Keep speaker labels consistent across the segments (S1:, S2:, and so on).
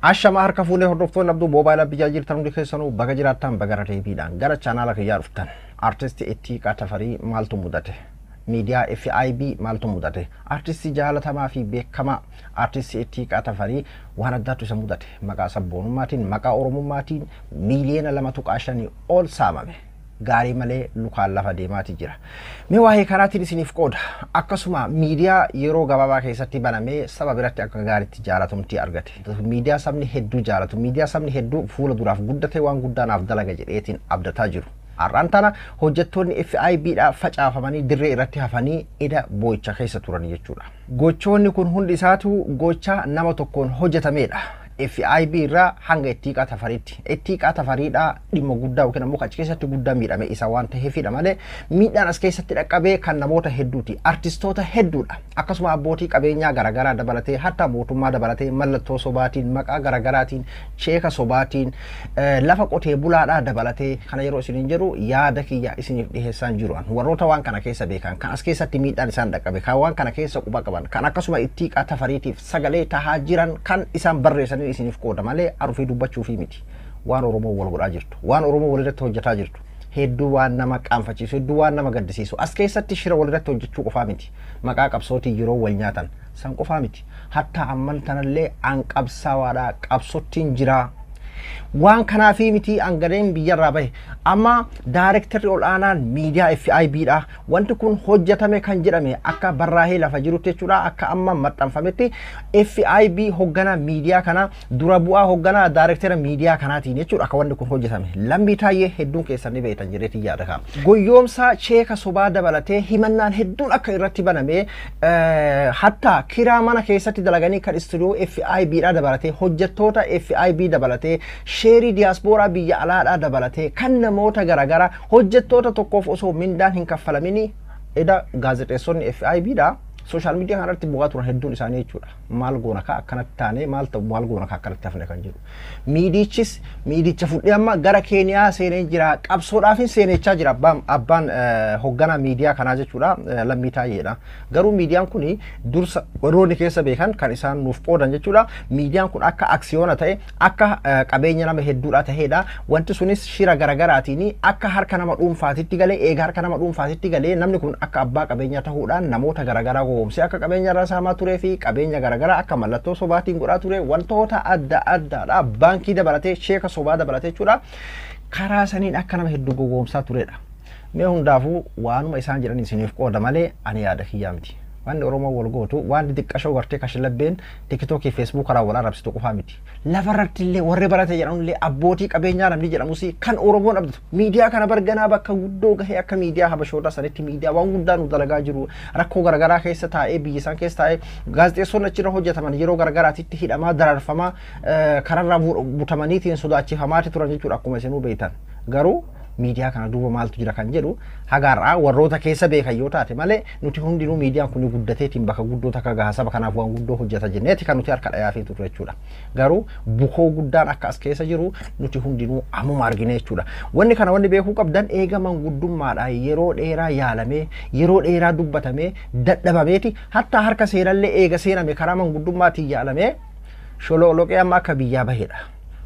S1: Ashama harka fuunee hordoftoonni Abduu Moobaayilaa biyyaa jirtan hundi keessanuu baga jiraattan baga deebiidhaan gara chaanaala kiyyaa dhuftan. Artisti Ittiiqaa Tafarii maaltu mudate? Miidiyaa FIB maaltu mudate? Artistii jaalatamaa fi beekamaa Artisti Ittiiqaa Tafarii waan addaatu isa mudate. Maqaa sabboonummaatiin, maqaa Oromummaatiin miiliyoona 2.5 ol saamame. Gaarii malee lukaan lafa deemaati jira. Mee waa'ee kanaatiin isiniif qooda. Akkasuma miidiyaa yeroo gabaabaa keessatti banamee saba biratti akka gaariitti jaalatumtii argate. Miidiyaa sabni hedduu jaalatu, miidiyaa sabni hedduu fuula duraaf guddatee waan guddaa naaf dalaga jedheetiin abdataa jiru. Har'aan tana hojjettoonni FIB dha facaafamanii dirree irratti hafanii eda boo'icha keessa turan jechuudha. Gochoonni kun hundi isaatu gocha nama tokkoon hojjetamedha. FIB irraa hanga Ittiiqaa Tafariitti. Ittiiqaa Tafariidhaa dhimma guddaa yookiin ammoo achi keessatti guddaa miidhame isa waan ta'eefidha malee miidhaan as keessatti dhaqqabee kan namoota hedduuti. Artistoota hedduudha. Akkasuma abbootii qabeenyaa garaagaraa dabalatee, hatta mootummaa dabalatee, mallattoo sobaatiin, maqaa garaagaraatiin, cheeka sobaatiin, lafa qotee bulaadhaa dabalatee. Kana yeroo isiniin jedhu yaada kiyya isiniif dhiheessaan jiru. Warroota waan kana keessa beekan, kan as keessatti miidhaan isaan dhaqqabe, kan waan kana keessa quba qaban, kan akkasuma Ittiiqaa Tafariitiif sagalee tahaa jiran, kan isaan barreessanii isiniif qooda malee arufii dubbachuufii miti. Waan Oromoo wal godhaa jirtu, waan Oromoo walirratti hojjetaa jirtu, hedduu waan nama qaanfachiisu, hedduu waan nama gaddisiisu. As keessatti shira walirratti hojjechuu qofaa miti. Maqaa qabsootii yeroo wal nyaatan san qofaa miti. Hatta amman tanallee an qabsaawaadhaa, qabsottiin jiraa. Waan kanaafii miti angadeen biyyarraa bahe. Amma daarektarri ol aanaan miidiyaa FIB dha. Wanti kun hojjetame kan jedhame akka barraahee lafa jirutti jechuudha. Akka amma maxxanfametti FIB hoogganaa miidiyaa kana dura bu'aa hoogganaa daarektara miidiyaa kanaatiin jechuudha akka wanti kun hojjetame. Lammii Taayyee hedduun keessan ni beektan jedheetiin yaada ka'a. Goyyoomsaa cheeka sobaa dabalatee himannaan hedduun akka irratti baname, hatta kiraa mana keessatti dalaganii kan istuudiyoo FIB dha dabalatee, hojjettoota FIB dabalatee, sheerii diyaaspooraa biyya alaadhaa dabalatee, kan namoota garaagaraa hojjettoota tokkoof osoo mindaan hin kaffalamini eda gaazexeessonni FIB dha social media kanarratti bu'aa turan hedduun isaanii jechuudha. Maal goona ka akkanatti taanee, maal ta'u, maal goona ka akkanatti hafne kan jedhu. Miidichis miidicha fudhee amma gara Keeniyaa seenee jira. Qabsoodhaafin seenechaa jira abbaan hoogganaa miidiyaa kanaa jechuudha. Lammii Taayyeedha. Garuu miidiyaan kun dursa warroonni keessa beekan kan isaan nuuf qoodan jechuudha. Miidiyaan kun akka aksiyoona ta'e, akka qabeenya nama hedduudha ta'edha. Wanti sunis shira garagaraatiin akka harka nama dhuunfaatitti galee, eega harka nama dhuunfaatitti galee namni kun akka abbaa qabeenyaa ta'uudhaan namoota garagaraa gowwoomsee akka qabeenya irraa saamaa turee fi qabeenya garagaraa akka mallattoo sobaatiin godhaa ture, wantoota adda addaadha. Baankii dabalatee, sheeka sobaa dabalatee jechuudha. Karaa saniin akka nama hedduu gowwoomsaa turedha. Mee hundaafuu waanuma isaan jedhan isiniif qooda malee ani yaada kiyyaa miti. Wanni Oromoo wal gootu waan xixiqqashoo gartee kashlabbeen TikTokii, Facebook karaa wal arrabsitu qofaa miti. Lafarratti illee warri barate jedhamu illee, abbootii qabeenyaa namni jedhamus, kan Oromoon abdatu miidiyaa kana barganaa bakka guddoo gahee akka miidiyaa Habashoota sanitti miidiyaa waan guddaa nu dalagaa jiru, rakkoo garaagaraa keessa taa'ee, biyya isaan keessa taa'ee, gaazexeessonni achirra hojjetaman yeroo garaagaraatitti hidhamaa, dararfamaa, kararraa butamaniitiin sodaachifamaati turan jechuudha akkuma isinuu beektan. Garuu miidiyaa kana duuba maaltu jira kan jedhu hagaarraa warroota keessa beekan yoo taate malee nuti hundinuu miidiyaan kun guddateetiin bakka guddoo takka gaha, saba kanaaf waan guddoo hojjeta jenneeti kan nuti harka dhayaafii turre jechuudha. Garuu bukoo guddaan akka as keessa jiru nuti hundinuu ammuma argine jechuudha. Wanni kana wanni beekuu qabdan, eega manguddummaadhaan yeroo dheeraa yaalamee, yeroo dheeraa dubbatamee dadhabameeti, hatta harka seerallee eega seename, karaa manguddummaatiin yaalamee sholooloqee amma akka biyyaa bahedha.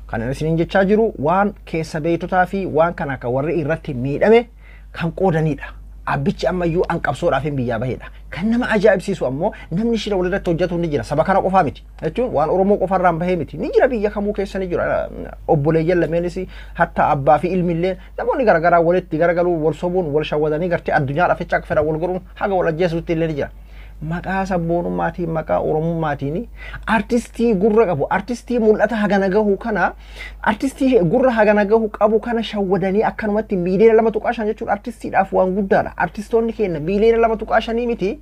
S1: Kan isiniin jechaa jiru waan keessa beektotaa fi waan kana akka warri irratti miidhame kan qoodanidha. Abbichi ammayyuu an qabsoodhaaf hin biyyaa bahedha. Kan nama ajaa'ibsiisu ammoo namni shira walirratti hojjetu ni jira. Saba kana qofaa miti. Jechuun waan Oromoo qofarraan bahee miti. Ni jira, biyya kamuu keessa ni jira. Obboleeyyan lameenis, hatta abbaa fi ilmillee, namoonni garaagaraa walitti garagaluu, wal sobuun, wal shawwadanii, gartee addunyaadhaaf jecha akka fedhan wal godhuun haga wal ajjeesuutti illee ni jira. Maqaa sabboonummaatiin, maqaa Oromummaatiin artistii gurra qabu, artistii mul'ata hagana gahu kana, artistii gurra hagana gahu qabu kana shawwadanii akkanumatti miiliyoona 2.5 jechuun artistiidhaaf waan guddaadha. Artistoonni keenya miiliyoona 2.5 miti,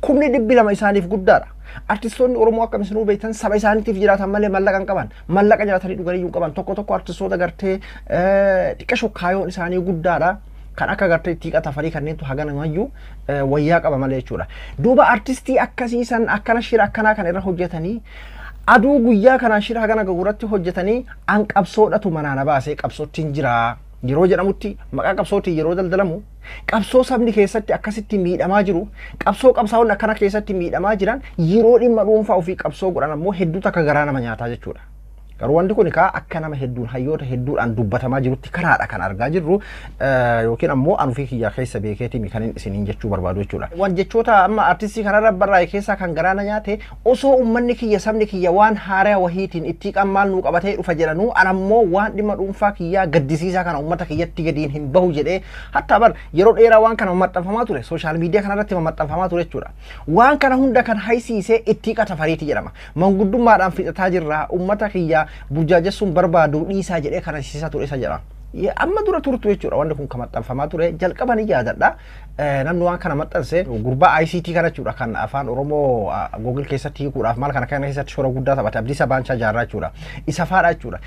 S1: 200,000 isaaniif guddaadha. Artistoonni Oromoo akka isinuu beektan saba isaaniitiif jiraatan malee mallaqa hin qaban. Mallaqa nyaatanii dhuganii hin qaban. Tokko tokko artistoota gartee xiqqasho kaayoon isaanii guddaadha. Kan akka gartee Ittiiqa Tafarii kanneentu hagana mayyuu wayyaa qaba malee jechuudha. Duuba artistii akkasii san akkana shira akkanaa kan irra hojjetanii, aduu guyyaa kanaan shira hagana gurratti hojjetanii, an qabsoodhatu manaa na baasee, qabsoottiin jira yeroo jedhamutti, maqaa qabsootiin yeroo daldalamu, qabsoo sabni keessatti akkasitti miidhamaa jiru, qabsoo qabsaa'onni akkana keessatti miidhamaa jiran, yeroo dhimma dhuunfaa ofii qabsoo godhan ammoo hedduu takka garaa nama nyaataa jechuudha. Garuu wanti kun kaa akka nama hedduun hayyoota hedduudhaan dubbatamaa jirutti kanaadha kan argaa jirru, yookiin ammoo anu fi kiyyaa keessa beekeetii kan isiniin jechuu barbaadu jechuudha. Waan jechoota amma artistii kanarra barraa'e keessaa kan garaana nyaate, osoo uummanni kiyya, sabni kiyya waan haaraa wahiitiin itti maal nuu qabatee dhufa jedhanuu, anammoo waan dhimma dhuunfaa kiyyaa gaddisiisaa kana uummata kiyyatti gadiin hin bahu jedhee, hatta bar yeroo dheeraa waan kana maxxanfamaa ture, social media kanarratti maxxanfamaa ture jechuudha. Waan kana hunda kan haysiisee Ittiiqaa Tafariiti jedhama. Manguddummaadhaan fixataa jirra, uummata kiyya burjaajessuun barbaadu dhiisaa jedhee kana siisaa ture isa jedhama. Amma dura turtu jechuudha wanti kun kan maxxanfamaa ture jalqaba ni yaadadha. Namni waan kana maxxanse gurbaa ICT kana jechuudha, kan afaan Oromoo Google keessatti hiikuudhaaf maal kana keessatti shoora guddaa taphate, Abdiisaa Baanchaa Jaarraa jechuudha. Isa faadha jechuudha.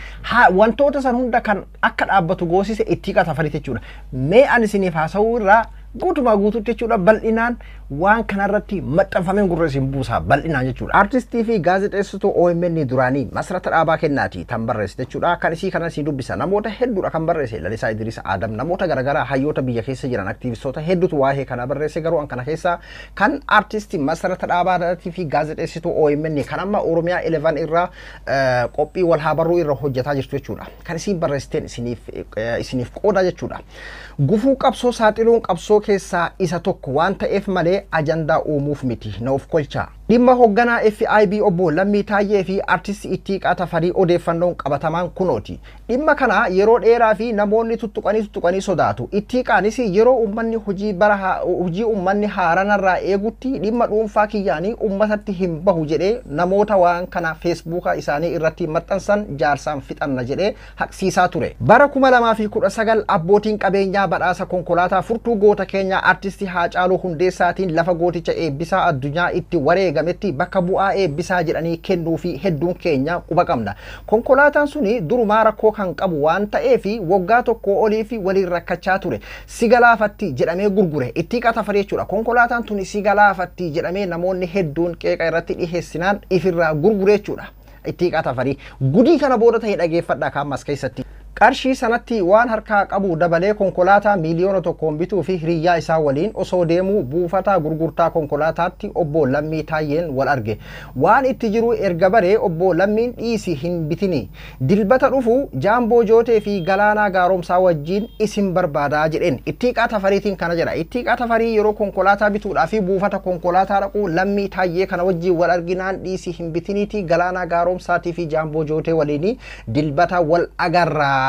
S1: Wantoota san hunda kan akka dhaabbatu goosise Ittiiqaa Tafariiti jechuudha. Mee ani isiniif haasa'uu irraa guutumaa guutuutti jechuudha bal'inaan waan kanarratti maxxanfameen gurra isin buusa bal'inaan jechuudha. Artistii fi gaazexeessituu OMN duraanii Masrata Dhaabaa Kennaati kan barreesse jechuudha. Kan isii kana isin dubbisa, namoota hedduudha kan barreesse, Lalisaa Idris Adam, namoota garaagaraa, hayyoota biyya keessa jiran, aktiivistoota hedduutu waa'ee kana barreesse. Garuu an kana keessa kan artistii Masrata Dhaabaatii fi gaazexeessituu OMN kan amma Oromiyaa 11 irraa qophii wal haa barruu irra hojjetaa jirtu jechuudha. Kan isiin barreessiteen isiniif qooda jechuudha. Gufuu qabsoo saaxiluun qabsoo keessaa isa tokko waan ta'eef malee ajandaa uumuuf miti, na of kolchaa. Dhimma hoogganaa FIB obbo Lammii Taayyee fi artistii Ittiiqaa Tafarii odeeffannoon qabatamaan kunooti. Dhimma kana yeroo dheeraa fi namoonni tuttuqanii tuttuqanii sodaatu. Ittiiqaanis yeroo uummanni hojii bara hojii uummanni haaranarraa eegutti dhimma dhuunfaa kiyyaanii uummatatti hin bahu jedhee namoota waan kana Feesbuuka isaanii irratti maxxansan jaarsaan fixanna jedhee haqsiisaa ture. Bara 2019 abbootiin qabeenyaa badhaasa konkolaataa furtuu goota keenya artistii Haacaaluu Hundeessaatiin lafa gooticha eebbisaa addunyaa itti wareegametti bakka bu'aa eebbisaa jedhanii kennuu fi hedduun keenya quba qabna. Konkolaataan suni durumaa rakkoo kan qabu waan ta'eef waggaa tokko olii fi waliin rakkachaa ture. Si galaafatti jedhamee gurgure Ittiiqaa Tafarii jechuudha. Konkolaataan tuni si galaafatti jedhamee namoonni hedduun qeeqa irratti dhiheessinaan ifirraa gurgure jechuudha. Ittiiqaa Tafarii gudii kana booda ta'e dhageeffadhaa kaammas keessatti. Qarshii sanatti waan harkaa qabu dabalee konkolaataa 1 miiliyoona bituu fi hiriyyaa isaa waliin osoo deemuu buufata gurgurtaa konkolaataatti obbo Lammii Taayyeen wal arge. Waan itti jiru erga baree obbo Lammiin dhiisi, hin bitini. Dilbata dhufu Jaamboo Jootee fi Galaanaa Gaaromsaa wajjin isin barbaadaa jedheen. Ittiiqaa Tafariitiin kana jedha. Ittiiqaa Tafarii yeroo konkolaataa bituudhaa fi buufata konkolaataa dhaqu Lammii Taayyee kana wajjin wal arginaan dhiisi, hin bitiniiti, Galaanaa Gaaromsaatii fi Jaamboo Jootee waliin dilbata wal agarraa.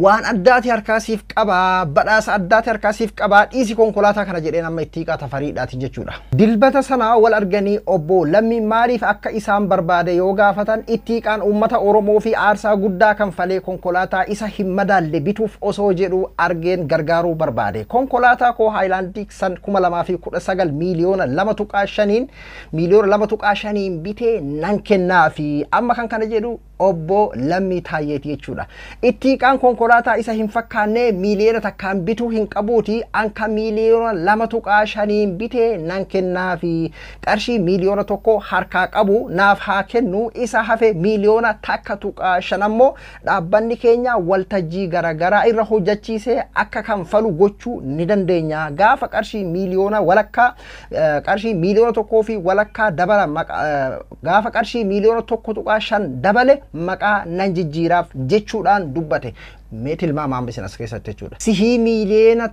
S1: Waan addaati harkaa siif qabaa, badhaasa addaati harkaa siif qabaa, dhiisi konkolaataa kana jedheen amma Ittiiqaa Tafariidhaati jechuudha. Dilbata sana wal arganii obbo Lammii maaliif akka isaan barbaade yoo gaafatan, Ittiiqaan uummata Oromoo fi aarsaa guddaa kanfalee konkolaataa isa hin madaalle bituuf osoo jedhu argeen gargaaruu barbaade. Konkolaataa koo Haayilaandii san 2019 2.5 miiliyoonaan 2.5 miiliyoonaan bitee nan kennaafi, amma kan kana jedhu obbo Lammii Taayyeeti jechuudha. Ittiiqaan konkolaataa isa hin fakkaanne 1 miiliyoona bituu hin qabuuti, anka 2.5 miiliyoonaan bitee nan kennaafi, qarshii 1 miiliyoona harkaa qabu naaf haa kennu, isa hafe 1.5 miiliyoona ammoo dhaabbanni keenya waltajjii garaagaraa irra hojjechiisee akka kanfalu gochuu ni dandeenya. Gaafa qarshii miiliyoona walakkaa, qarshii 1.5 miiliyoona dabala, gaafa qarshii 1.5 miiliyoona dabale maqaa nan jijjiiraaf jechuudhaan dubbate. Mee tilmaama amma isin as keessatti jechuudha. Sihii 1 miiliyoona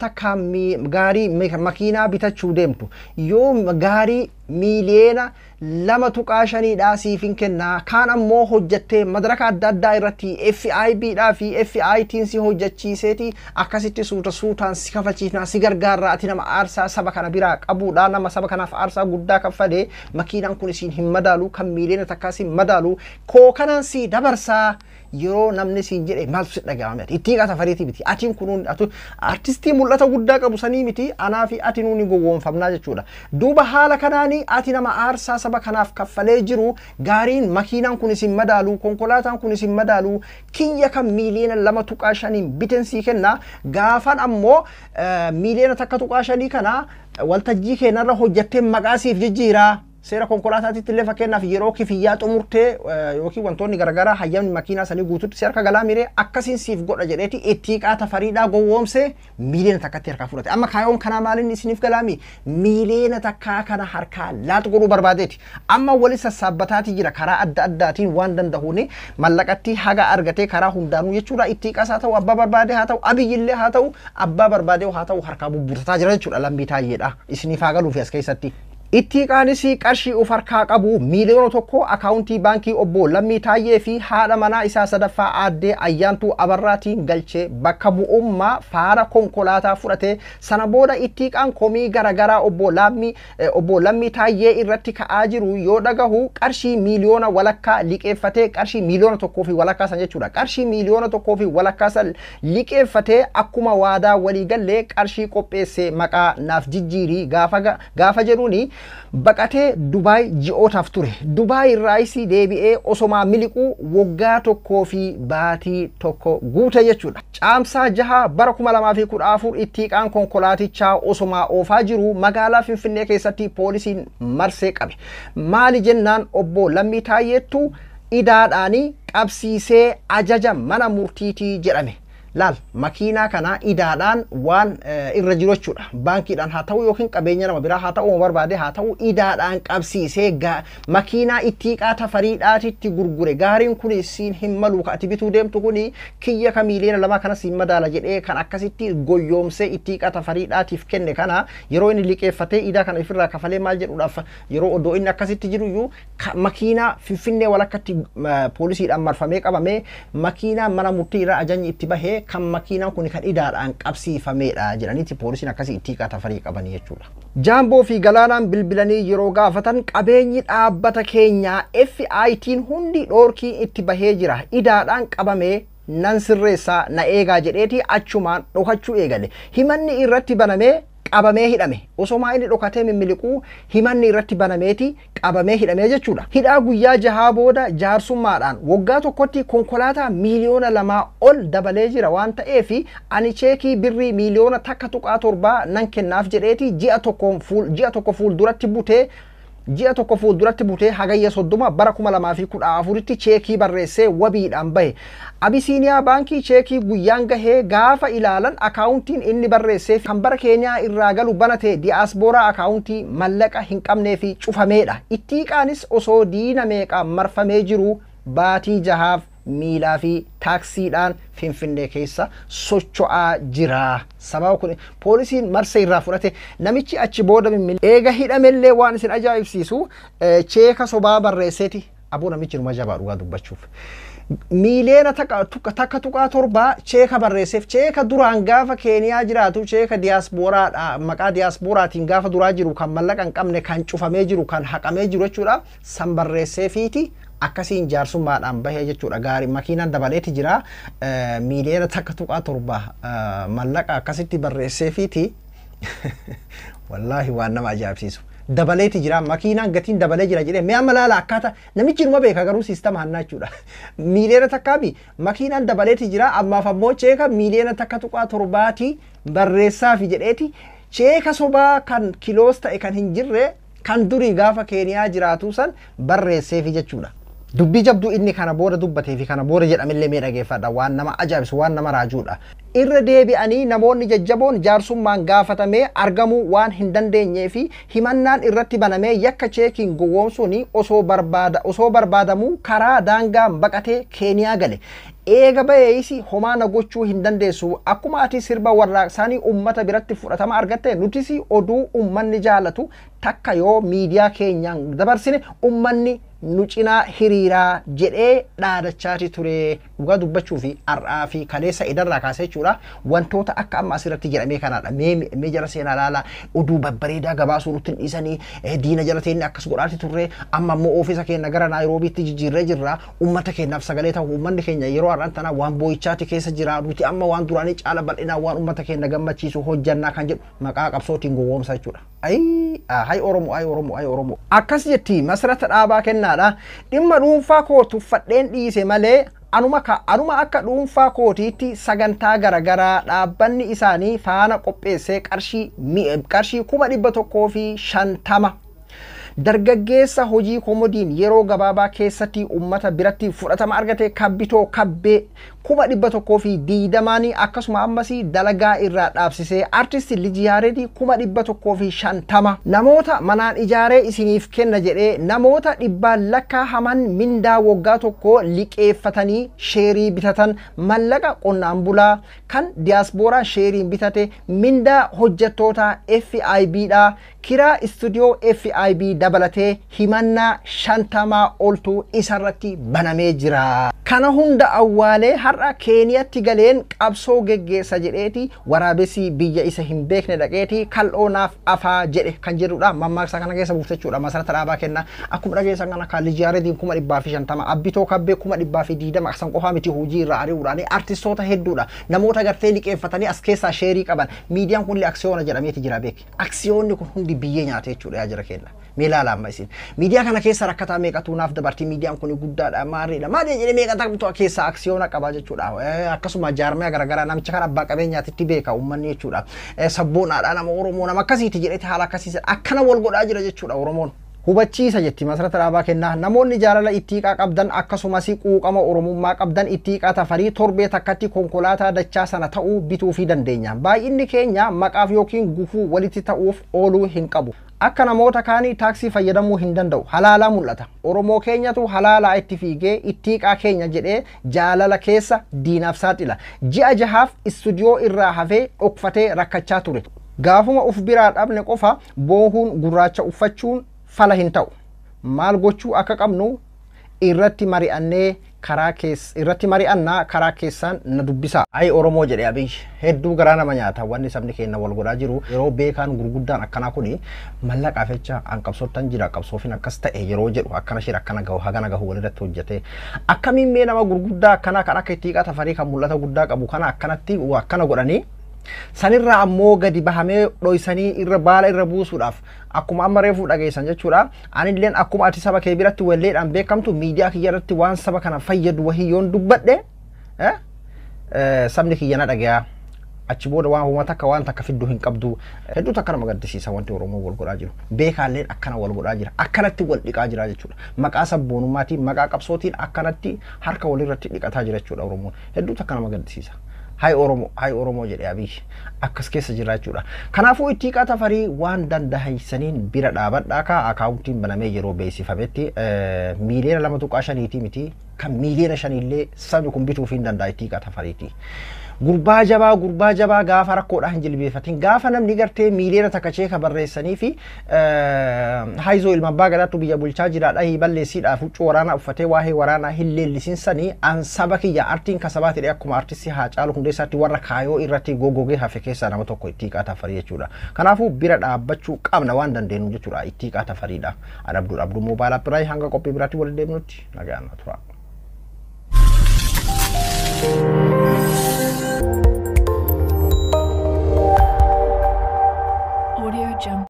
S1: gaarii makiinaa bitachuu deemtu, yoo gaarii 2.5 miiliyoonaa siif hin kennaa, kaan ammoo hojjattee madaraka adda addaa irratti FIB dhaa fi FIT'n si hojjachiiseeti akkasitti suuta suutaan si kafalchiifnaa, si gargaarraa, ati nama aarsaa saba kana biraa qabuudha, nama saba kanaaf aarsaa guddaa kaffalee, makiinaan kun isiin hin madaalu, kan 1 miiliyoona si madaalu koo kanaan si dabarsaa yeroo namni siin jedhe maaltu si dhaga'ame? Ati Ittiiqaa Tafariitii miti, atiin kunuun atu artistii mul'ata guddaa qabu sanii miti, anaa fi ati nuuni gowwoomfamnaa jechuudha. Duuba haala kanaanii ati nama aarsaa saba kanaaf kaffalee jiru, gaariin makiinaan kun isin madaalu, konkolaataan kun isin madaalu, kiyya kan 2.5 miiliyoonaan biten sii kenna, gaafan ammoo 1.5 miiliyoona kana waltajjii keenarra hojjattee maqaa siif jijjiiraa. Seera konkolaataatitti illee fakkeenyaaf yeroo kifiyyaa xumurtee yookiin wantoonni garaagaraa hayyamni makiinaa sanii guututti si harka galaa miree akkasiin siif godha jedheeti Ittiiqaa Tafariidhaa gowwoomsee 1 miiliyoona harkaa fudhate. Amma kaayoon kanaa maaliin isiniif galaami? 1 miiliyoona kana harkaa laatu godhuu barbaadeeti. Amma wali sassaabbataati jira karaa adda addaatiin waan danda'uuni mallaqatti haga argatee karaa hundaanuu jechuudha. Ittiiqaas haa ta'u, abbaa barbaade haa ta'u, Abiyyillee haa ta'u, abbaa barbaade haa ta'u, harkaa bubburtataa jira jechuudha Lammii Taayyeedha. Isiniif haa galuufi as keessatti. Ittiiqaanis qarshii of harkaa qabu 1 miiliyoona akaawuntii baankii obbo Lammii Taayyee fi haadha manaa isaa sadaffaa aaddee Ayyaantuu Abarraatiin galchee bakka bu'ummaa faara konkolaataa fudhate. Sana booda Ittiiqaan komii garaagaraa obbo Lammii Taayyee irratti ka'aa jiru yoo dhagahu qarshii 1.5 miiliyoona liqeeffatee, qarshii 1.5 miiliyoona san jechuudha. Qarshii 1.5 miiliyoona san liqeeffatee akkuma waadaa waliigallee qarshii qopheessee maqaa naaf jijjiirii gaafa jedhuuni baqatee Dubaay ji'ootaaf ture. Dubaay irraayis deebi'ee osomaa miliquu waggaa 1 fi baatii 1 guute jechuudha. Caamsaa 6 bara 2014 Ittiiqaan konkolaatichaa osomaa oofaa jiru magaalaa Finfinnee keessatti poolisiin marsee qabe. Maali jennaan obbo Lammii Taayyeettu idaadhaanii qabsiisee ajaja mana murtiitii jedhame. Laal, makiinaa kana idaadhaan waan irra jiru jechuudha. Baankiidhaan haa ta'u yookiin qabeenya nama biraa haa ta'u, barbaade haa ta'u, idaadhaan qabsiisee makiinaa Ittiiqaa Tafariidhaatitti gurgure. Gaariin kun siin hin malu, ka ati bituu deemtu kun kiyya ka 2 miiliyoona kana siin madaala jedhee kan akkasitti goyyoomsee Ittiiqaa Tafariidhaatiif kenne kana yeroo inni liqeeffatee idaa kana ofirraa kafalee maal jedhuudhaaf yeroo oddoo inni akkasitti jiru iyyuu makiinaa Finfinnee walakkatti poolisiidhaan marfamee qabamee makiinaa mana murtii irraa ajajni itti bahee kan makiinaan kun kan idaadhaan qabsiifamedha jedhaniiti poolisiin akkasii Ittiiqaa Tafarii qabanii jechuudha. Jaamboo fi Galaanaan bilbilanii yeroo gaafatan qabeenyi dhaabbata keenyaa FIT'n hundi dhoorkii itti bahee jira, idaadhaan qabamee nan sirreessaa na eegaa jedheeti achumaan dhokachuu eegale. Himanni irratti banamee qabamee hidhame. Osomaa inni dhokatee mimmiliquu himanni irratti banameeti qabamee hidhamee jechuudha. Hidhaa guyyaa 6 booda jaarsummaadhaan waggaa tokkotti konkolaataa 2 miiliyoona ol dabalee jira waan ta'eef ani cheekii birrii 1.7 miiliyoona nan kennaaf jedheeti ji'a 1 fuulduratti butee, ji'a 1 fuulduratti butee Hagayya 30 bara 2014tti cheekii barreessee wabiidhaan bahe. Abisiiniyaa Baankii cheekii guyyaan gahee gaafa ilaalan akaawuntiin inni barreessee kan bara Keeniyaa irraa galu banate di'aaspooraa akaawuntii mallaqa hin qabnee fi cufameedha. Ittiiqaanis osoo diina meeqaan marfamee jiru baatii 6f miilaa fi taaksiidhaan Finfinnee keessa socho'aa jira. Sababa kun poolisiin marsee irraa fudhate namichi achi booda eega hidhamellee waan isin ajaa'ibsiisu cheeka sobaa barreesseeti. Aboo, namichi numa jabaa dhugaa dubbachuuf. 1.7 miiliyoona cheeka barreesseef, cheeka duraan gaafa Keeniyaa jiraatu cheeka diyaaspooraadha, maqaa diyaasporaatiin gaafa duraa jiru kan mallaqa hin qabne, kan cufamee jiru, kan haqamee jiru jechuudha, san barreesseefiiti akkasiin jaarsummaadhaan bahee jechuudha. Gaarii makiinaan dabaleeti jira 1.7 miiliyoona mallaqa akkasitti barreesseefiiti. Wallaahi waan nama ajaa'ibsiisu. Dabaleeti jira, makiinaan gatiin dabalee jira jedhee. Mee amma laala akkaataa namichi numa beeka garuu siistama hannaa jechuudha. 1 miiliyoona makiinaan dabaleeti jira, ammaaf ammoo cheeka 1.7 miiliyoona barreessaafi jedheeti cheeka sobaa kan kiloos ta'e kan hin jirre kan durii gaafa Keeniyaa jiraatu san barreesseefi jechuudha. Dubbii jabduu inni kana booda dubbatee fi kana booda jedhamillee mee dhageeffadha, waan nama ajaa'ibsu, waan nama raajuudha. Irra deebi'anii namoonni jajjaboon jaarsummaan gaafatamee argamuu waan hin dandeenyee fi himannaan irratti banamee yakka cheekiin gowwoomsuun osoo barbaadamuu karaa daangaan baqatee Keeniyaa gale. Eega baheeysi homaa na gochuu hin dandeessu, akkuma ati sirba warraaqsaanii ummata biratti fudhatama argatte nutis oduu ummanni jaalatu takka yoo miidiyaa keenyaan dabarsine ummanni nu cinaa hiriiraa jedhee dhaadachaati ture. Dhugaa dubbachuu fi har'aa fi kaleessa idarraa kaasee jechuudha wantoota akka amma asirratti jedhamee kanaadha. Mee jara seenaa laala, oduu babbareedaa gabaasuu nutti hin dhiisanii, diina jala teenne akkas godhaati turre, amma ammoo oofisa keenya gara Naayiroobiitti jijjiirree jirra, ummata keenyaaf sagalee ta'u, ummanni keenya yeroo har'aan tanaa waan boo'ichaati keessa jira, nuti amma waan duraanii caala bal'inaan waan ummata keenya gammachiisu hojjannaa kan jedhu maqaa qabsootiin gowwoomsa jechuudha. Ayi hay Oromoo, ay Oromoo, ay Oromoo. Akkas jetti Masrata Dhaabaa Kennaadha. Dhimma dhuunfaa koo tuffadheen dhiise malee anuma akka dhuunfaa kootiitti sagantaa garaagaraa dhaabbanni isaanii faana qopheessee qarshii 150,000 Dargaggeessa hojii koomodiin yeroo gabaabaa keessatti uummata biratti fudhatama argate Kabbitoo Kabbee 120,000 akkasuma ammas dalagaa irraa dhaabsisee artisti Liji Yaaredii 150,000 namoota manaan ijaaree isiniif kenna jedhee namoota dhibbaan lakkaa'aman mindaa waggaa tokko liqeeffatanii sheerii bitatan mallaqa qonnaan bulaa kan diyaaspooraa sheeriin bitate mindaa hojjettoota FIB dha kiraa istuudiyoo FIB dabalatee himannaa 50 oltu isarratti banamee jira. Kana hunda awwaalee har'a Keeniyatti galeen qabsoo geggeessa jedheeti waraabessi biyya isa hin beekne dhaqeeti kal'oo naaf afaa jedhe kan jedhudha. Mammaaksa kana keessa buuftachuudha. Masarata dhaabaa kenna. Akkuma dhageessan kana kan Liji Yaareediin 150,000 Abbitoo Kabbee 120,000 san qofaa miti hojii irraa ari'uudhaan artistoota hedduudha. Namoota gartee liqeeffatanii as keessaa sheerii qaban. Miidiyaan kun aksiyoona jedhameeti jira beeki. Aksiyoonni kun hundi biyyee nyaate jechuudha yaa jira kenna. Mee ilaala amma isin. Miidiyaa kana keessa rakkataa meeqatu naaf dabartii miidiyaan kun guddaadha maariidha. Maal jedhee meeqatu keessa aksiyoona qaba jechuudha. Akkasuma jaarmaya garaagaraa namicha kan abbaa qabeenyaatitti beeka uummanni jechuudha. Sabboonaadha nama Oromoo nama akkasiiti jedheeti haala akkasiisa akkana wal godhaa jira jechuudha Oromoon. Hubachiisa jetti Masarata Dhaabaa kennaa. Namoonni jaalala Ittiiqaa qabdan akkasumas quuqama Oromummaa qabdan Ittiiqaa Tafarii torbee takkatti konkolaataa dachaa sana ta'uu bituufii dandeenya. Baay'inni keenya maqaaf yookiin gufuu walitti ta'uuf ooluu hin qabu. Akka namoota kaanii taaksii fayyadamuu hin danda'u. Halaalaa mul'ata. Oromoo keenyatu halaalaa itti fiigee Ittiiqaa keenya jedhee jaalala keessa diinaaf saaxila. Ji'a jahaaf istuudiyoo irraa hafee dhokfatee rakkachaa ture. Gaafuma uf biraa dhabne qofa boohuun gurraacha uffachuun fala hin ta'u. Maal gochuu akka qabnu irratti mari'annee karaa keessa irratti mari'annaa karaa keessaan na dubbisa. Ayi Oromoo jedhe Abiy hedduu garaa nama nyaata wanni sabni keenya wal godhaa jiru yeroo beekaan gurguddaan akkanaa kuni mallaqaaf jecha an qabsoottan jira qabsoofin akkas ta'e yeroo jedhu akkana shira akkana gahu hagana gahu walirratti hojjete akkamiin mee nama gurguddaa akkanaa kan akka Ittiiqaa Tafarii kan mul'ata guddaa qabu kana akkanatti akkana godhanii sanirraa ammoo gadi bahamee dhoysanii irra baala irra buusuudhaaf akkuma amma reefuu dhageessan jechuudha. Anilleen akkuma ati saba kee biratti walleedhaan beekamtu miidiyaa kiyya irratti waan saba kana fayyadu wahii yoon dubbadhe sabni kiyya na dhagaya. Achi booda waan uummata takka waan takka fidduu hin qabdu. Hedduu takka nama gaddisiisa wanti Oromoo wal godhaa jiru. Beekaalleen akkana wal godhaa jira. Akkanatti wal dhiqaa jira jechuudha. Maqaa sabboonummaatiin maqaa qabsootiin akkanatti harka walirratti dhiqataa jira jechuudha Oromoon. Hedduu takka nama gaddisiisa. Hay Oromoo, hay Oromoo jedhe Abiy akkas keessa jira jechuudha. Kanaafuu Ittiiqaa Tafarii waan dandahaysaniin bira dhaabadhaa ka akaawuntiin banamee yeroo beeksifametti miiliyoona 2.5 miti kan miiliyoona 5 illee sabni kun bituuf hin danda'a Ittiiqaa Tafariiti. Gurbaa jabaa gurbaa jabaa gaafa rakkoodhaan hin jilbeeffatin gaafa namni gartee miiliyoona takka cheeka barreessanii fi haayizoo ilma abbaa gadaattu biyya bulchaa jiraadha hii balleessiidhaaf huccuu waraanaa uffatee waa'ee waraanaa hin leellisinsanii an saba kiyya artiin kasabaa ta'e akkuma artistii Haacaaluu Hundeessaatti warra kaayoo irratti gogogee hafe keessaa nama tokko Ittiiqaa Tafarii jechuudha. Kanaafuu bira dhaabbachuu qabna waan dandeenyu jechuudha Ittiiqaa Tafariidha. Ani Abduu Abduu Moobaayil Appiraayii hanga qophii biraatti waliin deemnutti nagaan tura.